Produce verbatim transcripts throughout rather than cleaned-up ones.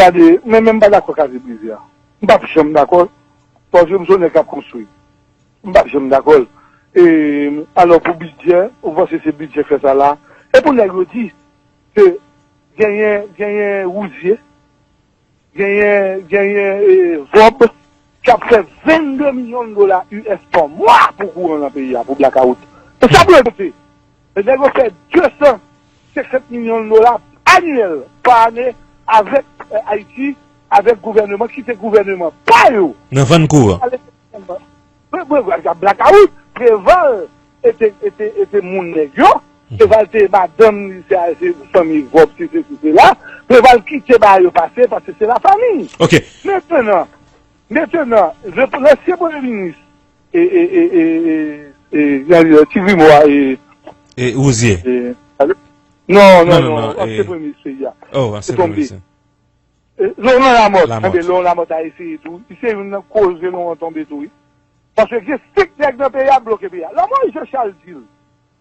Gade, men, men m pa dakò Kazye Brize a. M p ap janm dakò l. Paske m se yon nèg k ap konstwi. M p ap janm dakò l. E, alò, pou bidjè, ou panse se bidjè k fè sa la? E pou nèg yo di ke genyen, genyen Wouzye, genyen, genyen, e, Vòb, k ap fè vennde milyon dola U S pa mwa pou kouran nan peyi a, pou blakawout. E sa pou yo te. E nèg yo fè de san senkant milyon dola anyèl pa ane avèk, e, Ayiti, avèk gouvèneman, ki se gouvèneman pa yo. Nan vann kouran. Blakawout, Preval e te, e te, e te moun nèg yo. Preval te madanm li, se, se fanmi Vòb, se sesi, se la. Preval kite bagay yo pase, paske se lafanmi. Ok. Mentenan, mentenan, le, lansyen premye minis, e, e, e, e, e, e, jan li rele, Ti Grimo a, e, E Wouzye. E, alo? Non, non, non, non, non, non, ansyen e, premye minis peyi a. Oh, ansyen premye minis. E, Laurent Lamothe. Lamothe. Enben, Laurent Lamothe a eseye tou. Li se youn nan koze Laurent tonbe tou, wi. Paske gen senk nèg nan peyi a bloke peyi a. Lè Moïse Jean Charles di l,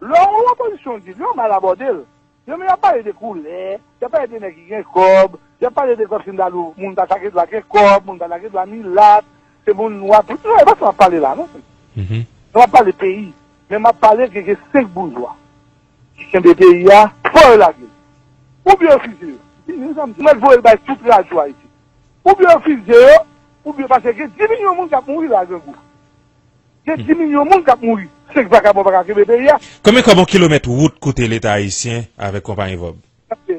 lè yon opozisyon di l, yo mal abòde l. Yo menm y ap pale de koulè, y ap pale de nèg ki gen kòb, y ap pale de kòb si m ta di w, moun pa ta gen dwa gen kòb, moun pa ta gen dwa milat, se moun nwa, tout, non, e pa sa m ap pale la, non. Mhm. M ap pale peyi, men m ap pale ke gen senk boujwa ki kenbe peyi a, fò yo lage l. Oubyen yo fize yo. Mèt voye l bay tout radyo Ayiti. Oubyen yo fize yo, oubyen paske gen dis milyon moun k ap mouri la, grangou. Gen dis milyon moun k ap mouri. Senk vakabon pa ka kenbe peyi a. Konbyen kòb yon kilomèt wout koute Leta ayisyen avèk konpayi Vòb? Tande,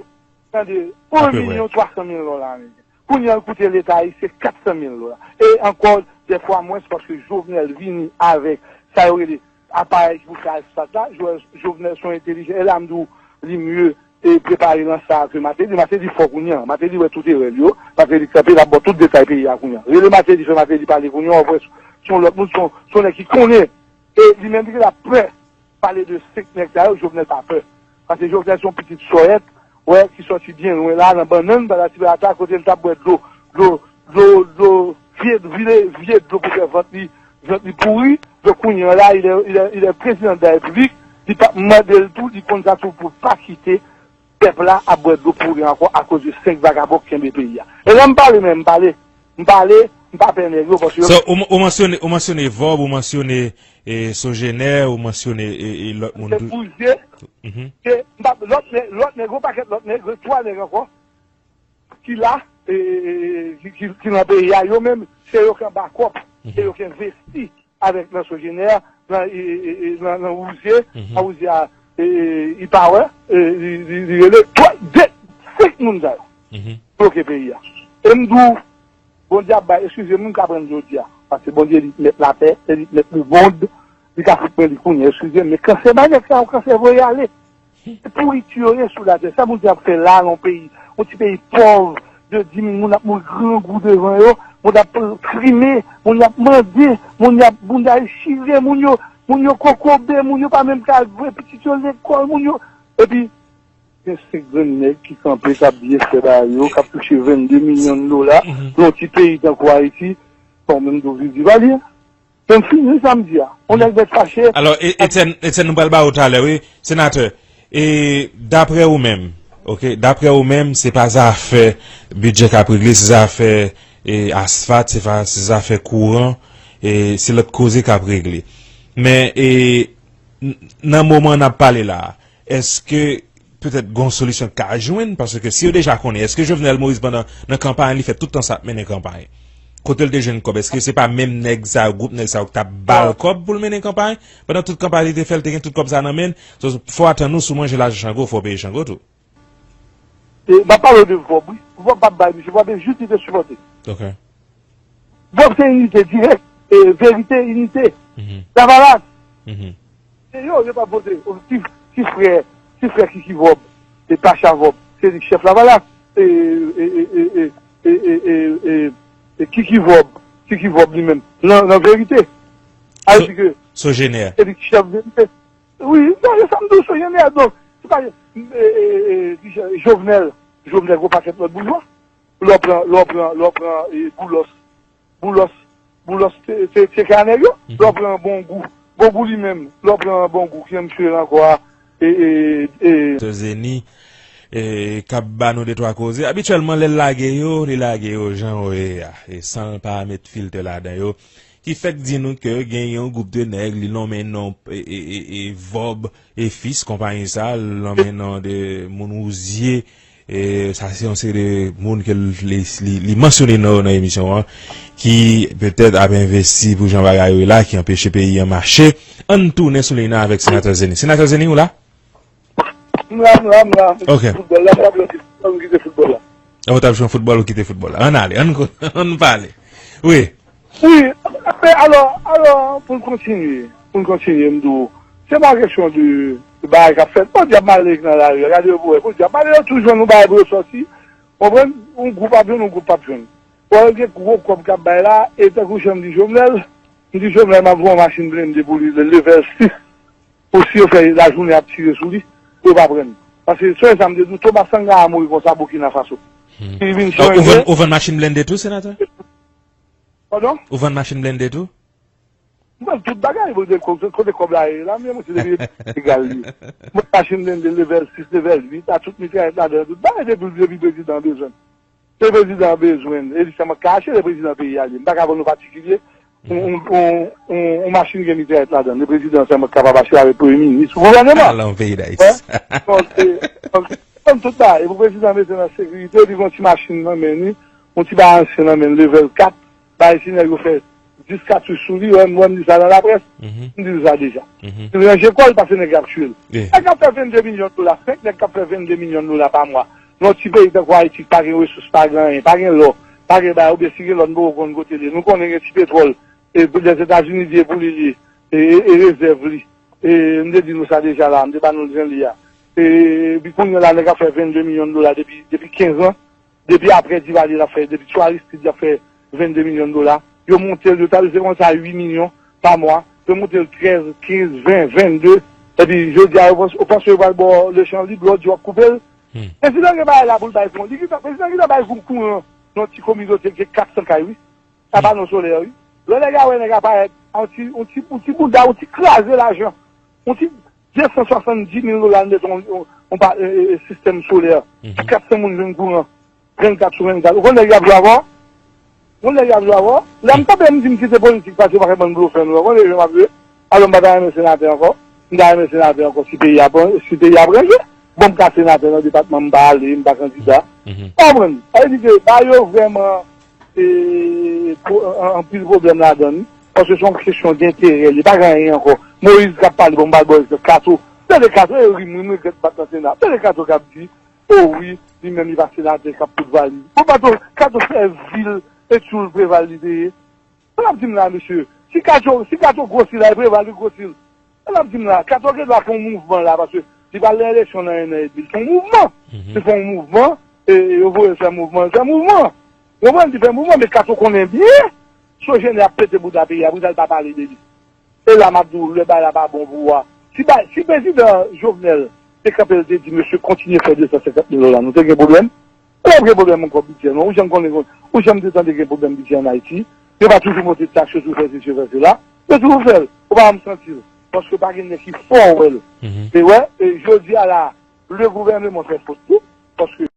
tande, yon milyon twa san mil dola ameriken. Kounye a, l koute Leta ayisyen kat san mil dola. E ankò, dèfwa mwens, paske Jovenel vini avèk sa yo rele aparèy ki pou fè asfalt la. Jo-, Jovenel se yon entelijan. E la, m di w, li mye e prepare nan sa ke Martelly. Martelly fò kounye a. Martelly wè tout erè l yo. Martelly kanpe, l ap ba w tout detay peyi a kounye a. Rele Martelly, fè Martelly pale kounye a, w ap wè se yon lòt moun, se yon, se yon nèg ki konnen. E li menm li gentan pè pale de senk nèg sa yo, Jovenel pa pè. Paske Jovenel se yon pitit sòyèt, wè, ki sòti byen lwen la, nan bannann, pa la ti ata, kote l t ap bwè dlo, dlo, dlo, dlo, vye, vye, vye dlo pou fè vant li, vant li pouri. Donk, kounye a la, il est, il est, il est président de la République, li pa mande l tou, li konn sa tou pou pa kite pèp la ap bwè dlo pouri ankò akoz de senk vagabon k kenbe peyi a. E lè m pale, men m pale, m pale, m pa pè nèg yo, paske yo So, ou, ou mansyone, ou mansyone Vòb, ou mansyone, e, Sogener, ou mansyone, e, e, lòt moun tou. Bouze, Mhm. Ke, m pa, lòt nè-, lòt nèg, yon pakèt lòt nèg, twa nèg ankò, ki la, e, e, e, ki, ki, ki nan peyi a, yo menm, se yo k anba kòb, se yo k envesti avèk nan Sogener, nan, e, e, e, nan, nan Wouzye, nan Wouzye a, e, e, e, li pa wè, e, li, li, li rele, twa, de, senk moun sa yo bloke peyi a. E m di w, Bondye ap bay, eskize m, m ka pran jodi a, paske Bondye li k mèt latè, se li k mèt lemonn, li ka fout mwen li kounye a, eskize m, men kansè bay nèg sa yo, kansè voye ale. Se pouriti yo ye sou latè. Sa Bondye ap fè la nan yon peyi, yon ti peyi pòv de dis mil moun ap mouri grangou devan yo, moun ap trime, moun y ap mande, moun y ap bounda yo chire, moun yo, moun yo kokobe, moun yo pa menm ka voye pitit yo lekòl, moun yo, epi gen senk grenn nèg ki kanpe, k ap byen fè bagay yo, k ap touche vennde milyon dola nan yon ti peyi tankou Ayiti, sa w menm tou vin di pa li. Men m fini sa m di a. Yon nèg mèt fache. Alò, E-, Etienne, Etienne, nou pral ba ou talè, wi. Senatè, e daprè ou menm, ok, daprè ou menm, se pa zafè bidjè k ap regle, se zafè, e, asfalt, se pa, se zafè kouran, e se lòt koze k ap regle. Men, e, n-, nan moman n ap pale la a, èske petèt gon solisyon k ka jwenn, paske si yo deja konnen, èske Jovenel Moïse pandan nan kanpay li fè tout tan sa ap mennen kanpay? Kote l te jwenn kòb? Èske se pa menm nèg sa yo, gwoup nèg sa yo k t ap ba l kòb pou l mennen kanpay? Pandan tout kanpay li te fè, l te gen tout kòb sa nan men l. So, fò w atann ou, si w manje lajan Chango, fò w peye Chango tou. E, m ap pale w de Vòb, wi. Vòb p ap bay misye, Vòb se jis li te sipòte. Ok. Vòb se inite dirèk, e, verite, inite. Lavalas. Se yo, yo p ap vote. Ti, ti frè, ti frè Kiki Vòb, e Pacha Vòb, se li k chèf Lavalas. E, e, e Kiki Vòb, Kiki Vòb li menm, nan, nan verite. A di ke Sogener. Se li k chèf verite. Wi, non, e sa m di w, Sogener, donk, se pa, e, e, e, e, Jovenel, Jovenel, gwo pakèt lòt boujwa. Lè w pran, lè w pran, lè w pran, e, Boulos. Boulos, Boulos, se, se, se ka nèg yo. Lè w pran Bongou. Bongou li menm, lè w pran Bongou, ki nan misye ankò a, e, e, e. Zeni. e, k ap ba nou de twa koze. Abityèlman, lè l lage yo, li lage yo jan yo ye a, e san l pa met filtè ladan yo. Ki fèk di nou ke gen yon gwoup de nèg, li nonmen non, e, e, e, e Vòb e Fis, konpayi sa, l nonmen non de moun Wouzye. E sa se yon seri de moun ke li, li, li mansyone nan, nan emisyon an, ki petèt ap envesti pou jan bagay yo ye la, ki anpeche peyi an mache. Ann tounen sou liy nan avèk Senatè Zeni. Senatè Zeni, ou la? M la, m la, m la. Ok. Foutbòl la, m t ap jwe foutbòl, m kite foutbòl la. Ou t ap jwe foutbòl, ou kite foutbòl la. Ann ale, ann, ann pale. Wi. Wi, men alò, alò, pou n kontinye, pou n kontinye, m di w, se pa kesyon de, de bagay k ap fèt. Podyab malere ki nan lari a, gade yo pou wè, podyab malere yo toujou jwenn yon bagay pou yo sòti. Konprann? Yon gwoup ap jwenn, yon gwoup p ap jwenn. Bon, gen gwo kòb k ap bay la, e tankou jan m di Jovenel, m di Jovenel, m ap vann yon machin blende pou li, le level sis. Pou si yo fè lajounen ap tire sou li, pou yo pa pran l. Paske, sonje sa m te di w, Thomas Sankara mouri konsa Burkina Faso. Hmm. Li vin chanje. Ou vann, ou vann machin blende tou, senatè? Padon? Ou vann machin blende tou? M vann tout bagay, kote, kote, kote kòb la ye la, men mwen se depi egal li. M vann machin blende level sis, level uit, a tout mitrayèt ladan, tout bagay depi, depi prezidan bezwen. Se prezidan an bezwen l. E li sèlman k ka achte, se prezidan peyi a li. M pa ka vann yon patikilye yon, yon, yon, yon, yon machin gen mitrayèt ladan l. Se prezidan an sèlman k kapab achte avèk premye minis ou gouvèneman. Al nan peyi Dayiti. Wè? Donk, se, donk, se tout bagay. E pou prezidan mete nan sekirite, li gen yon ti machin nan men li, yon ti bagay ansyen nan men l, level kat, bagay si nèg yo fè dis katouch sou li, wè, m wè m di sa nan laprès, m di l sa deja. Li ranje kò l paske nèg ap tchwe l. Nèg ap fè vennde milyon dola, senk nèg k ap fè vennde milyon dola pa mwa. Nan yon ti peyi tankou Ayiti, ki pa gen resous, pa gen anyen, pa gen lò, pa gen bagay, oubyen si gen lò, nou poko konn kote l ye. Nou konnen gen ti petwòl, e Lèzetazini di e pou li l ye, e, e, e rezèv li. E m te di nou sa deja la, m te ba nou jan l ye a. E, epi kounye a la, nèg ap fè vennde milyon dola depi, depi kenz an. Depi apre Divalye l ap fè, depi sou Aristide l ap fè vennde milyon dola. Yo monte l, yo t al, se konsa uit milyon pa mwa. Yo monte l trèz, kenz, ven, vennde. Epi jodi a, yo panse, yo panse yo pral ba w lechann lib, lòt jou w ap koupe l. Prezidan gen bagay la pou l bay pou li. Prezidan gentan bay kou kouran nan ti kominote ki gen kat san kay, wi. Sa pano solè, wi. Lè nèg a wè nèg a parèt, yon ti, yon ti, yon ti bouda, yon ti kraze lajan. Yon ti de san swasanndis mil dola l mete yon, yon, yon pa, e, e, e, sistèm solè. Pou kat san moun jwenn kouran. Vennkat sou vennkat. Ou konn nèg y ap jwe avè w? Ou konn nèg y ap jwe avè w? Lè m kanpe, m di m kite politik pase, yo pa fè bann blofè nou. Ou konn jan m ap jwe? Alò, m pa ta renmen senatè ankò. M ta renmen senatè ankò si peyi a pran, si peyi a pran je. Bon, m ka senatè nan depatman, m pa ale, m pa kandida. Ou konprann? Sa vle di ke ba yo vrèman, e, pwo-, an-, anpil pwoblèm ladan li. Paske se yon kesyon denterè. Li pa gen anyen ankò. Moyiz k ap pale, bon, m pral ba w egzanp. Kato. Tande Kato, e ri m, wi, m regrèt m pa t nan Sena. Tande Kato k ap di, o wi, li menm li pa senatè k ap poud valiz. Bon, Kato, Kato se vil e tchoul Preval li te ye. Sa l ap di m la, mesye? Si Kato, si Kato gwosi la, e Preval li gwosi l. Sa l ap di m la? Kato gen dwa fè yon mouvman la, paske li pral nan eleksyon nan en an edmi. Li fè yon mouvman. Li fè yon mouvman, e, e yo voye l fè mouvman, li fè mouvman. Ou konprann? Li fè mouvman, men Kato konnen byen Sogener ap pete bouda peyi a, Preval pa pale de li. E la m ap di w, lè bagay la pa bon pou ou a. Si ba-, si prezidan Jovenel te kanpe, l te di, mesye, kontinye fè de san senkant mil dola, nou te gen pwoblèm? Ou p ap gen pwoblèm ankò bidjè, non. Ou janm konnen, ou janm te tande gen pwoblèm bidjè ann Ayiti? Yo pa toujou monte taks yo, toujou fè sesi, yo fè sela? Yo toujou fè l. Ou pa janm santi l. Paske pa gen nèg ki fè w wè l. E wè, e jodi a la, le gouvèneman fè fot tou. Paske